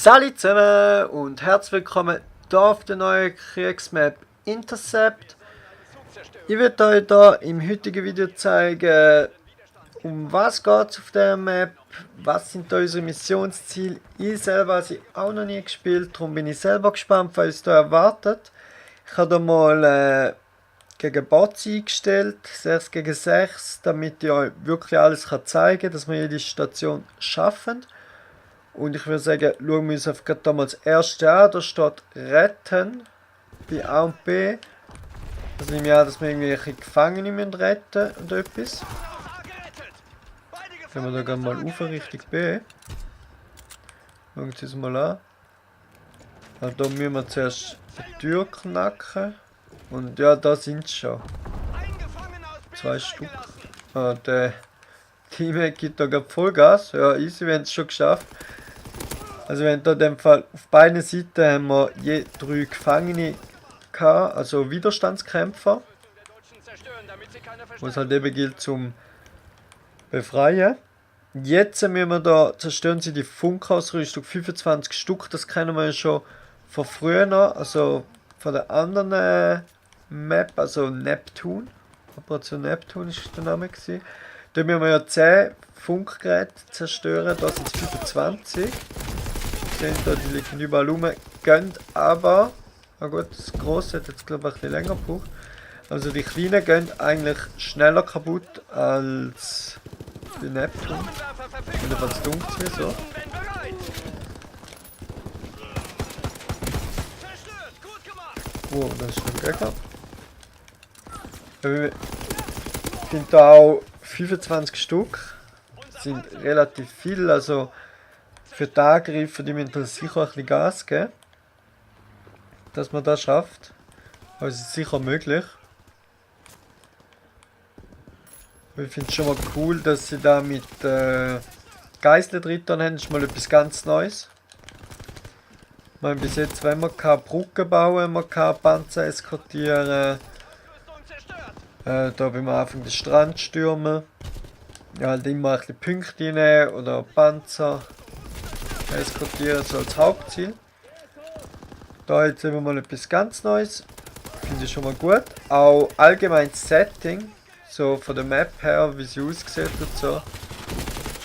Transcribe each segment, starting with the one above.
Salut zusammen und herzlich willkommen hier auf der neuen Kriegsmap Intercept. Ich werde euch hier im heutigen Video zeigen, um was geht es auf der Map, was sind da unsere Missionsziele. Ich selber habe sie auch noch nie gespielt, darum bin ich selber gespannt, was uns da erwartet. Ich habe hier mal gegen Bots eingestellt, 6 gegen 6, damit ich euch wirklich alles zeigen kann, dass wir jede Station schaffen. Und ich würde sagen, schauen wir uns auf gerade mal das erste an. Da steht Retten bei A und B. Das nehme ich an, dass wir irgendwelche Gefangene müssen retten oder etwas. Gehen wir da gerne mal auf Richtung B. Schauen wir uns mal an. Also da müssen wir zuerst die Tür knacken. Und ja, da sind sie schon. 2 Stück. Ah, der Teammate gibt da gerade Vollgas. Ja, easy, wir haben es schon geschafft. Also wir haben da in dem Fall auf beiden Seiten haben wir je 3 Gefangene gehabt, also Widerstandskämpfer. Wo es halt eben gilt zum Befreien. Jetzt müssen wir da, zerstören sie die Funkausrüstung, 25 Stück, das kennen wir ja schon von früher noch, also von der anderen Map, also Neptun. Operation Neptun ist der Name gewesen. Da müssen wir ja 10 Funkgeräte zerstören, da sind es 25. Da, die liegen überall rum, gehen aber, na gut, das große hat jetzt glaube ich ein bisschen länger gebraucht. Also die kleinen gehen eigentlich schneller kaputt als die Neptun. Jedenfalls dunkel mir so. Oh, das ist ein Gegner. Wir finden da auch 25 Stück. Das sind relativ viel, also für die Angreifer, die müssen sicher ein bisschen Gas geben, dass man das schafft. Aber es ist sicher möglich. Ich finde es schon mal cool, dass sie da mit Geiseln drin haben. Das ist mal etwas ganz Neues. Ich meine, bis jetzt, wenn wir keine Brücken bauen, wir keine Panzer eskortieren. Da beim Anfang den Strand stürmen. Ja, halt immer ein bisschen Punkte nehmen oder Panzer eskortieren, so als Hauptziel. Da jetzt eben mal etwas ganz Neues. Finde ich schon mal gut. Auch allgemein das Setting, so von der Map her, wie sie aussieht und so,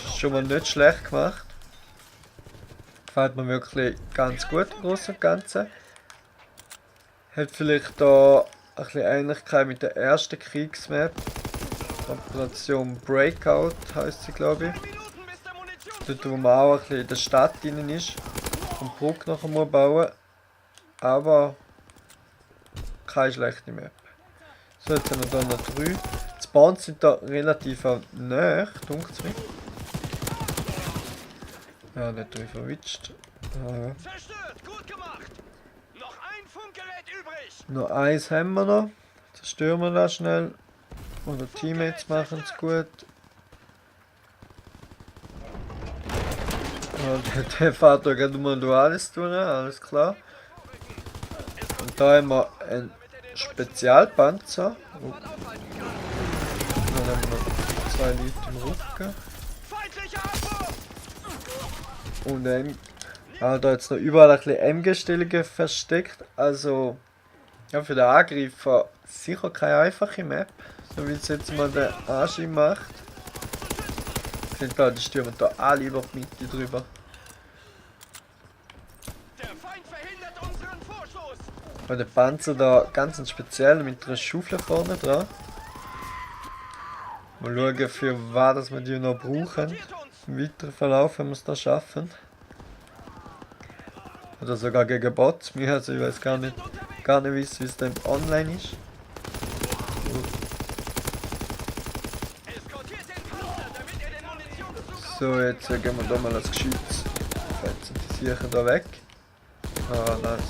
ist schon mal nicht schlecht gemacht. Gefällt mir wirklich ganz gut im Großen und Ganzen. Hat vielleicht da ein bisschen Ähnlichkeit mit der ersten Kriegsmap. Operation Breakout heisst sie, glaube ich. Dort, wo man auch ein bisschen in der Stadt drin ist und die Brücke nachher muss bauen. Aber keine schlechte Map. So, jetzt haben wir hier noch 3. Die Spawns sind da relativ nahe, dunkel zu mir. Ja, nicht 3 verwitscht. Ja. Noch eins haben wir noch. Zerstören wir das schnell. Unsere Teammates machen es gut. Der fährt da gerade mal durch alles durch, alles klar. Und da haben wir einen Spezialpanzer. Oh. Dann haben wir noch 2 Leute im Rücken. Und dann da jetzt noch überall ein bisschen MG-Stellungen versteckt. Also ja, für den Angreifer sicher keine einfache Map. So wie es jetzt mal der Aschi macht. Ich finde da, die stürmen da alle über die Mitte drüber. Und der Panzer da ganz speziell mit einer Schaufel vorne dran. Mal schauen, für was wir die noch brauchen. Im weiteren Verlauf, wenn wir es da schaffen. Oder sogar gegen Bots. Also ich weiß gar nicht wissen, wie es dann online ist. So, jetzt gehen wir da mal das Geschütz. Jetzt sind die Siechen da weg. Ah, nice.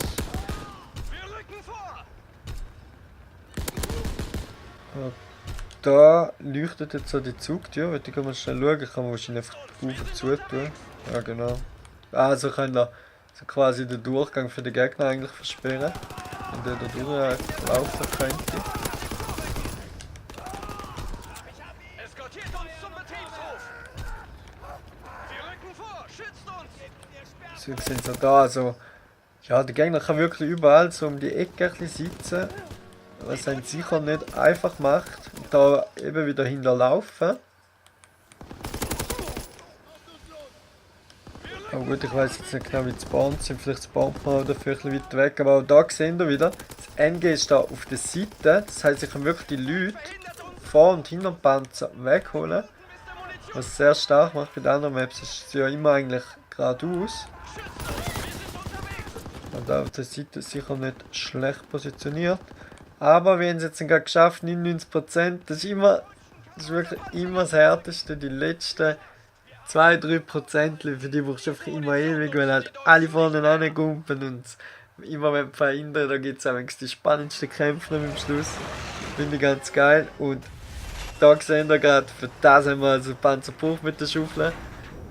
Da leuchtet jetzt so die Zugtür. Ich kann mal schnell schauen, kann man wahrscheinlich einfach auf zu tun. Ja, genau. Also können wir so quasi den Durchgang für den Gegner eigentlich versperren. Wenn der da durchlaufen könnte. So sehen sie da, also ja, der Gegner kann wirklich überall so um die Ecke ein bisschen sitzen, was einen sicher nicht einfach macht, und da eben wieder hinterlaufen. Aber gut, ich weiß jetzt nicht genau, wie die Spawns sind, vielleicht spawnt man dafür ein bisschen weiter weg, aber auch da sehen wir wieder, das NG ist da auf der Seite, das heisst, ich kann wirklich die Leute vor und hinter dem Panzer wegholen, was sehr stark macht. Bei den anderen Maps ist es ja immer eigentlich geradeaus. Und auf der Seite ist sicher nicht schlecht positioniert. Aber wir haben es jetzt gerade geschafft, 99%. Das ist wirklich immer das Härteste. Die letzten 2-3%, für die brauchst du einfach immer ewig, weil halt alle vorne angumpen und immer wenn verhindern, da gibt es auch die spannendsten Kämpfe am Schluss. Finde ich ganz geil. Und da sehen wir gerade, für das haben wir also Panzerbruch mit der Schaufel,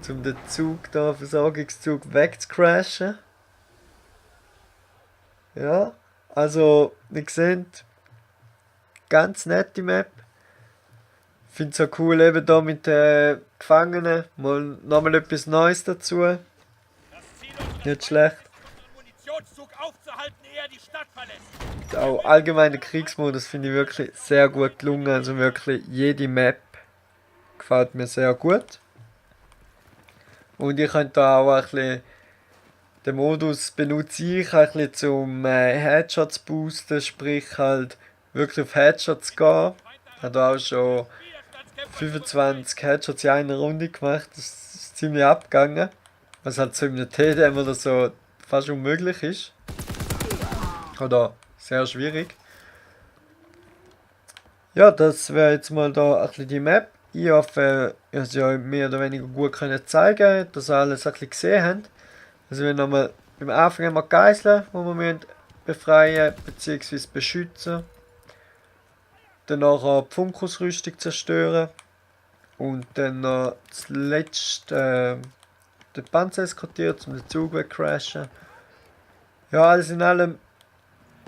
um den Zug da, Versorgungszug wegzucrashen. Ja, also, ihr seht, ganz nette Map. Ich finde es auch cool, eben da mit den Gefangenen, mal nochmal etwas Neues dazu. Nicht schlecht. Und auch allgemeiner Kriegsmodus finde ich wirklich sehr gut gelungen, also wirklich jede Map gefällt mir sehr gut. Und ich könnte da auch ein bisschen, den Modus benutze ich ein bisschen zum Headshots boosten, sprich halt wirklich auf Headshots gehen. Ich habe auch schon 25 Headshots in einer Runde gemacht, das ist ziemlich abgegangen. Was halt so im TDM oder so fast unmöglich ist. Oder sehr schwierig. Ja, das wäre jetzt mal da ein bisschen die Map. Ich hoffe, ihr habt es ja mehr oder weniger gut können zeigen, dass ihr alles ein bisschen gesehen habt. Also wir nochmal beim Anfang haben wir Geiseln, die wir befreien bzw. beschützen. Danach die Funkusrüstung zerstören. Und dann noch das letzte den Panzer eskortiert, um den Zug wegcrashen. Ja, alles in allem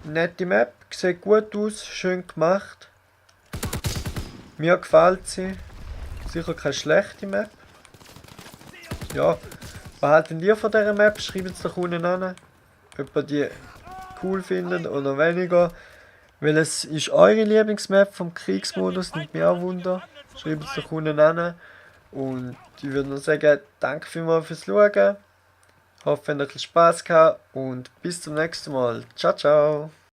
nette Map, sieht gut aus, schön gemacht. Mir gefällt sie. Sicher keine schlechte Map. Ja, was halten ihr von dieser Map? Schreibt es doch unten an, ob ihr die cool findet oder weniger. Welches ist eure Lieblingsmap vom Kriegsmodus? Nimmt mich auch Wunder. Schreibt es doch unten an. Und ich würde nur sagen, danke vielmals fürs Schauen. Ich hoffe, ihr habt ein bisschen Spaß gehabt und bis zum nächsten Mal. Ciao, ciao.